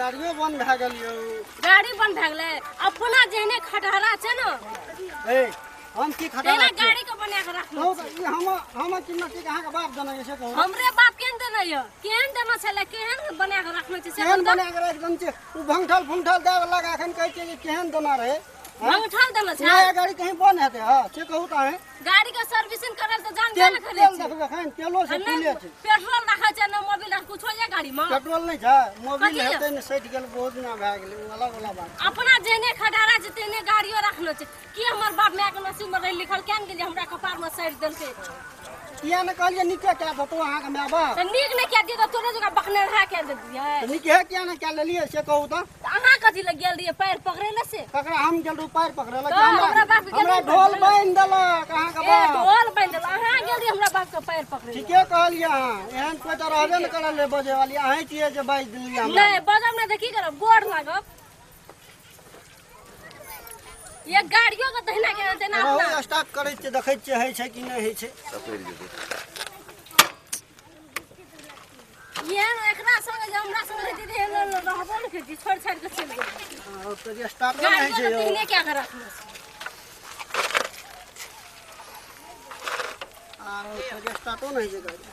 गाड़ियो बंद भए गेल यौ। गाड़ी बंद भए गेलै। अपना जेहने खटहरा छै ने। ए हम की खटहरा? गाड़ी के बना के राखलो। ई हम किन्ना ठीक अहाँ के बाप देने छै कहू। हमरे बाप केहन देने यौ? केहन देने छलै? केहन बना के राखने छै? केहन बना के राख देने छै? उ भंगठल फुंगठल दे वाला एखन कहै छै जे केहन देना रहे। भंगठल देने छै। नया गाड़ी कहीं बंद हेतै। हां से कहू त अहाँ। गाड़ी के सर्विसिंग करल त जान जान खरीद तेल देखबै एखन तेलो से पीले छै। पेट्रोल राखै छै न मोबिल राख कुछो ये गाड़ी में। पेट्रोल नहीं छै मोबिल हेतै ने सटि गेल बहुत ना भए गेलै उ अलग वाला बात। अपना जेने खडारा छै तेने गाड़ियो राखलो छै। की हमर बाप my के नसीब में रहि लिखल केन गेल हमरा कपार में सटि देलकै। किया ने कहलियै नीके कए देतौ अहाँ के my बाप? त नीक ने कए दियै त तोरे जकाँ बकने रहा कए देतियै। त नीक है किया ने कए लेलियै से कहू त। अहाँ कथी लग गेल रहियै पैर पकड़ै ले से? ककरा हम गेल रहू पैर पकड़ै ले? हमरा बाप के हमरा ढोल बान्हि देलक अहाँ के बाप। ढोल बान्हि देलक। अहाँ गेल रहियै हमरा बाप के पैर पकड़ै। ठीके कहलियै अहाँ। एहन कोइ त रहबे ने करल रे बजै वाली। अहीं छियै जे बाजि देलियै हमरा। नहि बजब नहि त की करब गोर लागब। ये गाड़ियो के तहिना के तेना अपना स्टार्ट करै छियै देखै छियै होइ छै कि नहि होइ छै। पकड़ि जेतै। ये एकरा संग जे हमरा संग रहती ते रहबो ने करती छोड़ छाड़ के चलि गेल। हां तो जे स्टार्ट नहि होइ छै। गाड़ियो के तहिने क्या के राखने छै। आर तो जे स्टार्टो नहि होइ छै गाड़ी।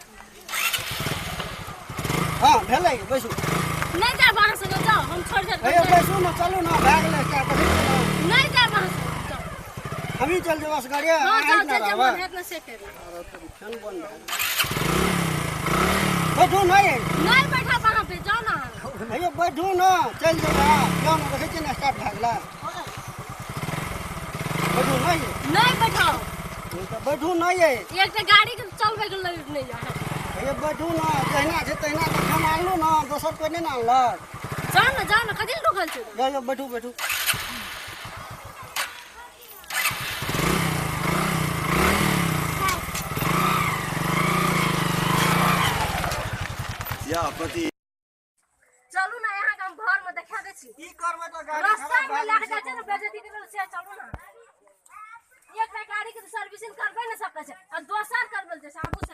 हां भेलै बैसू। नहीं जाब अहाँ संगे जाओ हम छोड़ छाड़ के। बैसू ने चलू ने भए गेलै स्टार्ट। नहीं जाब अहाँ संगे जाओ। हमही चल जेबै असगरे। हां जाओ जे मन हेत ने से करू। फेन बंद भए गेल। बैठू नहीं। नहीं बैठब अहाँ पे जाओ ना। नहीं बैठू ना चल जेबै। जाओ ना देखै छियै ने स्टार्ट भए गेलै। बैठू नहीं। नहीं बैठब। बैठू नहीं। एकटा गाड़ी के चलबै के लग नहीं अहाँ। हे बैठू ना जहिना छै तहिना तऽ हम आनलहुँ ने दोसर कोइ नहि ने आनलक। जाओ ना जाओ ना कथी लए रुकल छै? जाओ जाओ बैठू बैठू। या पति चलू ना यहाँ के हम घर में देखा दै छी। की करबै त गाड़ी रास्ता में लाग जाइ छै ने बेइज्जती करल से। चलू ना एकटा गाड़ी के सर्विसिंग करबै ने सकै छै आ दोसर करबै छै आबू से।